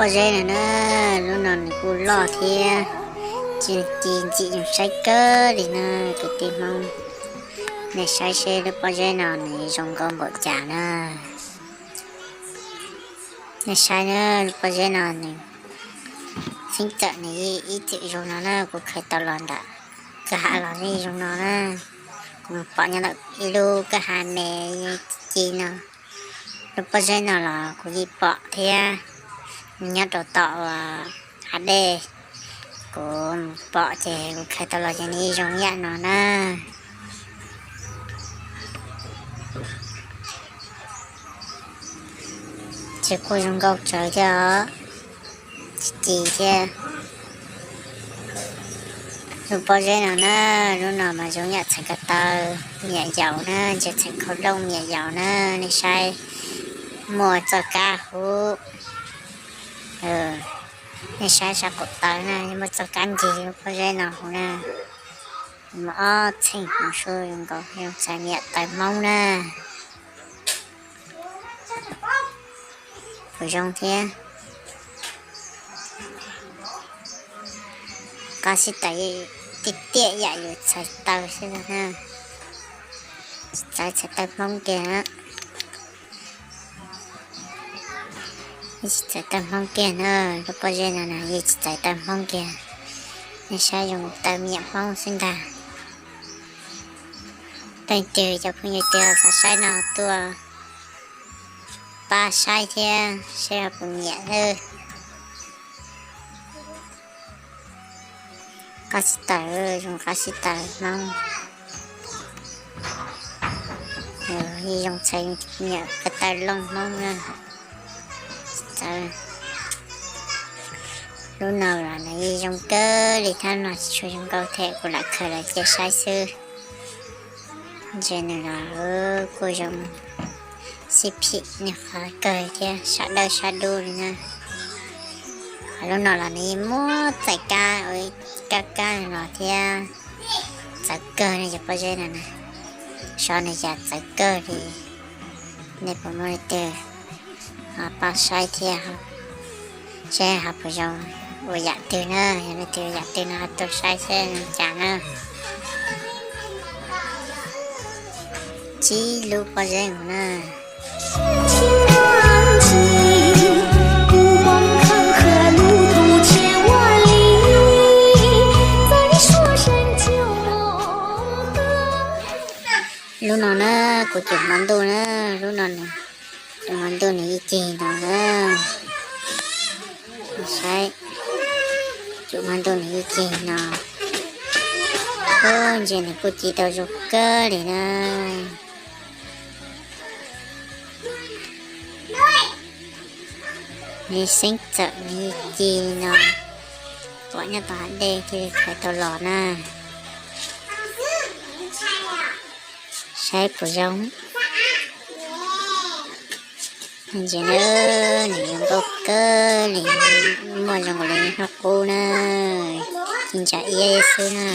Pob zeb no na, lub no nws kuj loj thiab, ci ntxim zoo saib kawg li na kwv tij Hmoob. Nej saib seb lub pob zeb no nws zoo nkauj npaum cas na. Nej saib na, lub pob zeb no nws xeeb txawm nws ib txwm zoo no na, kuv khaws tau los ntawm kwj ha los yeej zoo no na. Kuv mus pom nyob ntawm ib lub kwj ha me ci no. Lub pob zeb no los kuv yeej pom thiab, nws nyob rau tom uas hav dej. Kuv mus pom ces kuv khaws tau los ces nws yeej zoo yam no na. Ces kuj zoo nkauj tsawv thiab os, ci thiab. Lub pob zeb no na, lub no mas zoo yam txhais ko taw me nyuam yaus na, ntsia txhais khau looj me nyuam yaus na. Nej saib, muaj txoj kab huv. Nej saib sab qaum taw na, muaj txoj kab ncig lub pob zeb no huv na. Muaj ob txheej hmoov sub zoo nkaus, zoo txais me nyuam taw Hmoob na. Puas zoo thiab? Qab xib taws tiaj tiaj yam yus txhais taw xwb na. Tsis txais txhais taw Hmoob kiag na. Tsis txais taw Hmoob kiag na, lub pob zeb no na yeej tsis txais taw Hmoob kiag. Nej saib zoo taw me nyuam Hmoob xwb ntag. Leej twg cov phooj ywg twg xav saib no tuaj pab saib thiab saib puas nyiam nawb. Qab xib taws, zoo qab xib taws Hmoob. Yeej zoo txhais me nyuam ko taw looj Hmoob na. Lub no los nws yeej zoo kawg li thiab no, tsis tshua zoo nkauj thiab, kuv lam khaws los cia saib xwb. Ntsia nws los kuj zoo xib phim nyuag qhov kawg thiab, sab dawb sab dub li na. Qhov lub no los nws yeej muab txais kab ua kab kab no thiab. Txawv kawg ne, cov pob zeb no na, xyov nws cas txawv kawg li. Nej puas muaj leej twg ho pab saib thiab, seb ho puas zoo ua yam twg na, yog leej twg ua yam twg no ho tuaj saib seb zoo cas na. Tsib lub pob zeb mus na. Lub no na, kuv cum hmo ntuj na, lub no, cum hmo ntuj nws yeej cig no na. Saib, cum hmo ntuj nws yeej cig no. Ub, ntsia nws kuj ci tau zoo kawg li na. Nws xeeb txawm nws yeej ci no, pom nyob tom hav dej thiaj li khaws tau los na. Saib puas zoo. Ntsia na, nws zoo nkauj kawg li, muaj zoo nkaus li hnub qub na, ci ntsa iab xwb na.